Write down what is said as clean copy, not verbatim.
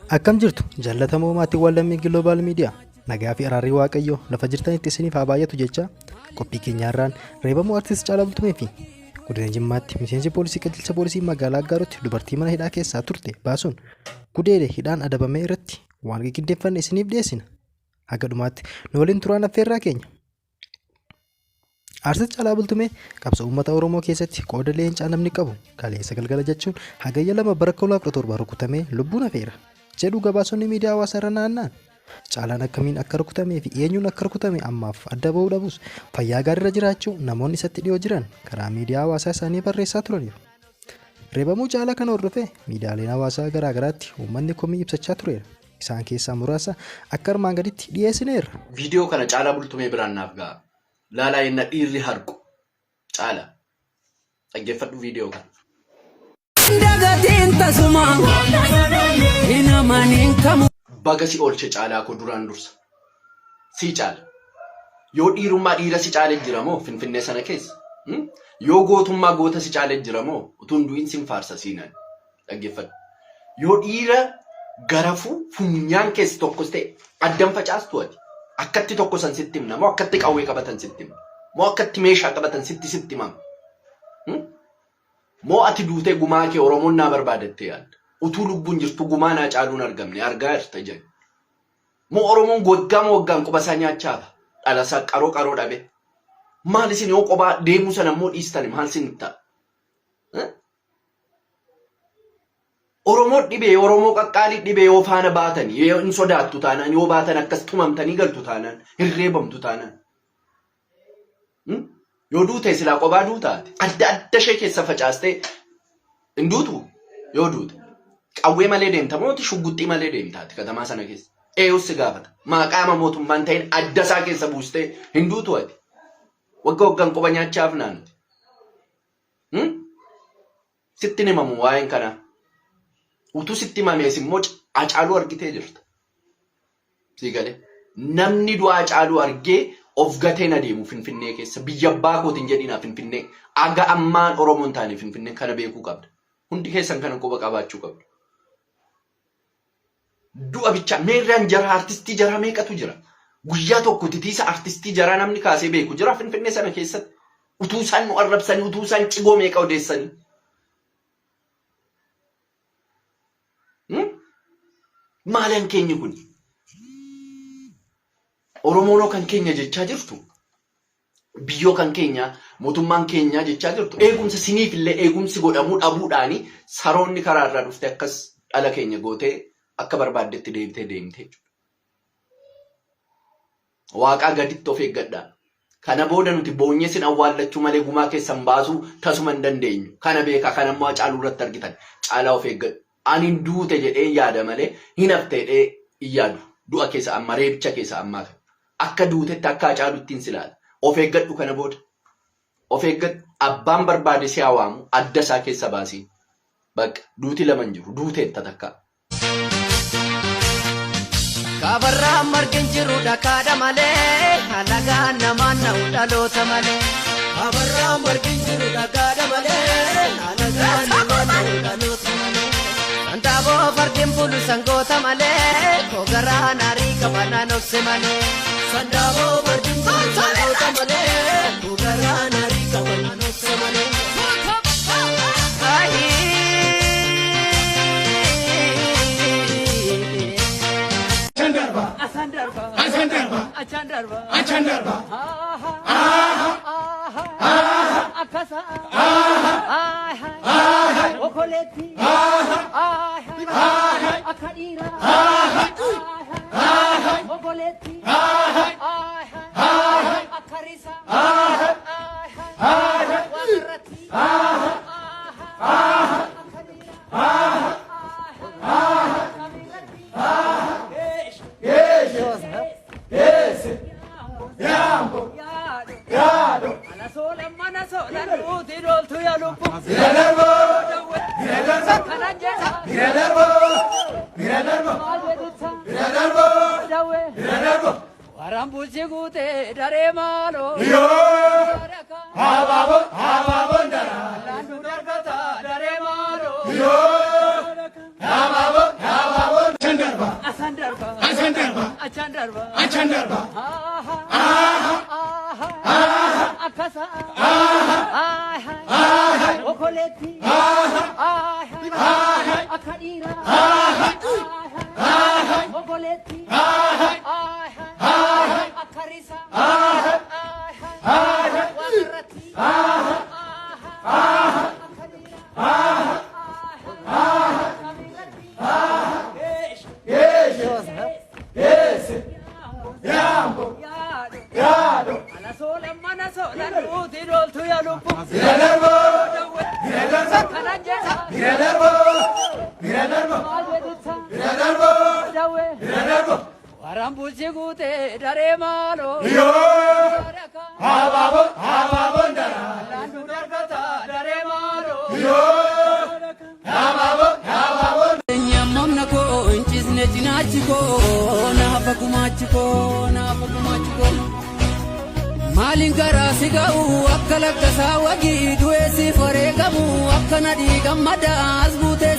Akkam jirtu jaallatamoo maatiiwwan Lammii Giloobal Miidiyaa, nagaa fi araarri Waaqayyoo lafa jirtanitti isiniif haa baay'atu jecha, qophii keenyaarraan reebamuu artist Caalaa Bultumee fi godina Jimmaatti miseensi poolisii qajeelcha poolisii magaalaa Aggaarotti dubartii mana hidhaa keessaa turte baasuun gudeede hidhaan adabamee irratti waan qindeeffanne isiniif dhiyeessina. Haga dhumaatti nu waliin turaan affeerraa keenya. Artist Caalaa Bultumee qabsoo uummata Oromoo keessatti qooda leencaa namni qabu kaleessa galgala jechuun Hagayya 2 bara 2017 rukutamee lubbuun hafeera jedhu gabaasonni miidiyaa hawaasaa irra naanna'an. Caalaan akkamiin akka rukutamee fi eenyuun akka rukutame ammaaf adda bahuu dhabus, fayyaa gaariirra jiraachuu namoonni isatti dhiyoo jiran karaa miidiyaa hawaasaa isaanii barreessaa turaniiru. Reebamuu Caalaa kana hordofee miidiyaaleen hawaasaa garaa garaatti uummanni komii ibsachaa tureera. Isaan keessaa muraasa akka armaan gaditti dhiyeessineerra. Viidiyoo kana Caalaa Bultumee biraan naaf ga'a. Laalaa yenna dhiirri harqu. Caala. Dhaggeeffadhu viidiyoo kana. Dagatiin tasuma hin amanin kamu. Baga si oolche Caalaa koo duraan dursa. Sii caala. Yoo dhiirummaa dhiira si caale jira moo Finfinnee sana keessa? Hmm? Yoo gootummaa goota si caale jira moo utuu hin du'in sin faarsa siinaan. Dhaggeeffadhu. Yoo dhiira garafuu funyaan keessa tokkos ta'e addan facaastu ati. Akkatti tokko san sitti himna moo akkatti qawwee qabatan sitti himna? Moo akkatti meeshaa qabatan sitti sitti himama? Hmm? Moo ati duutee gumaa kee Oromoon naa barbaadattee yaadda? Utuu lubbuun jirtu gumaa naa caaluun argamne argaa jirta ijaan. Moo Oromoon waggaama waggaan quba isaa nyaachaa hafa? Dhala isaa qaroo qaroo dhabe. Maal isin yoo qobaa deemuu sana immoo dhiistani maal isin ta'a? Eh? Oromoo dhibee, Oromoo qaqqaalii dhibee yoo faana baatanii, yoo hin sodaattu taanaan, yoo baatan akkas tumamtanii galtu taanaan, hin reebamtu taanaan. Hmm? Yoo duute silaa qobaa duutaati. Adda adda ishee keessa facaastee hin duutu yoo duute. Qawwee malee deemta moo shugguxxii malee deemtaati katamaa sana keessa. Eeyus si gaafata. Maqaama mootummaan ta'in adda isaa keessa buustee hin duutu ati. Wagga waggaan quba nyaachaaf naanti. Hmm? Sitti hin himamu waa'een kanaa. Utuu sitti himamees immoo Hacaaluu argitee jirta. Sii galee. Namni du'a Hacaaluu argee of gatee na deemu Finfinnee keessa. Biyya abbaa kootiin jedhinaa Finfinnee. Aga ammaan Oromoo hin taane Finfinnee kana beekuu qabda. Hundi keessan kana quba qabaachuu qabdu. Du'a bichaa meerraan jara artistii jaraa meeqatu jira? Guyyaa tokko titiisa artistii jaraa namni kaasee beeku jira Finfinnee sana keessatti. Utuu isaan nu arrabsanii, utuu isaan cigoo meeqa odeessanii. Hmm? Maalan keenyi kun? Oromoonoo kan keenya jechaa jirtu? Biyyoo kan keenya, mootummaan keenyaa jechaa jirtu. Eegumsa siniif illee eegumsi godhamuu dhabuudhaani saroonni karaa irraa dhufte akkas dhala keenya gootee akka barbaaddetti deebitee deemte jechuudha. Waaqaa gaditti of eeggadhaa. Kana booda nuti boonyee sin awwaallachuu malee gumaa keessan baasuu tasuma hin dandeenyu. Kana beekaa, kana immoo Hacaaluu irratti argitan. Caalaa of eeggadhu. Ani hin duute jedhee yaada malee hin hafte jedhee hin yaadu. Du'a keessa amma, reebicha keessa ammaa kana. Akka duutetti akka Hacaaluuttiin si ilaala. Of eeggadhu kana booda. Of eeggadhu. Abbaan barbaade si haa waamu, adda isaa keessa baasii. Bakka duuti lama hin jiru. Duuteetta takkaa. Kaabarraa margi hin jiru dhakaadha malee, alagaan namaan na'u dhaloota malee. Kaabarraa margi hin jiru dhakaadha malee, alagaan namaan na'u dhaloota malee. Sandaaboo fardiin bulu sangoota malee, kogaraan arii qaba naan obse malee. Sandaaboo fardiin bulu sangoota malee, kogaraan arii qaba naan obse malee. Waraan bulchi guutee daree maaloo. Laandu dargata daree maaloo. Achaan darba. Achaan darba. Akkasa. Okoleetti. Akka dhiiraa. Okoleetti. Akka risaa. Waaqarratti. Akka dhiiraa. Samiirratti. Yaambo. Yaado. Ala soolan mana soolan duuti dooltu yaa lubbu. Bira darbo. Bira darbo. Kanan jedha. Bira darbo. Bira darbo. Maal jedhutta. Bira darbo. Dawwee. Bira darbo. Waraan bulchi guutee daree maaloo. Yoo. Habaabo. Habaabo ndara. Laanduu dargata daree maaloo. Yoo. Habaabo. Habaabo. Nyammamna koo hin ciisne cinaachi koo naafa gumaachi koo naafa gumaachi koo. Maaliin karaa si ga'u akka lakkasaa wagii du'ee si wareegamu akka nadhii gammadaa as buutee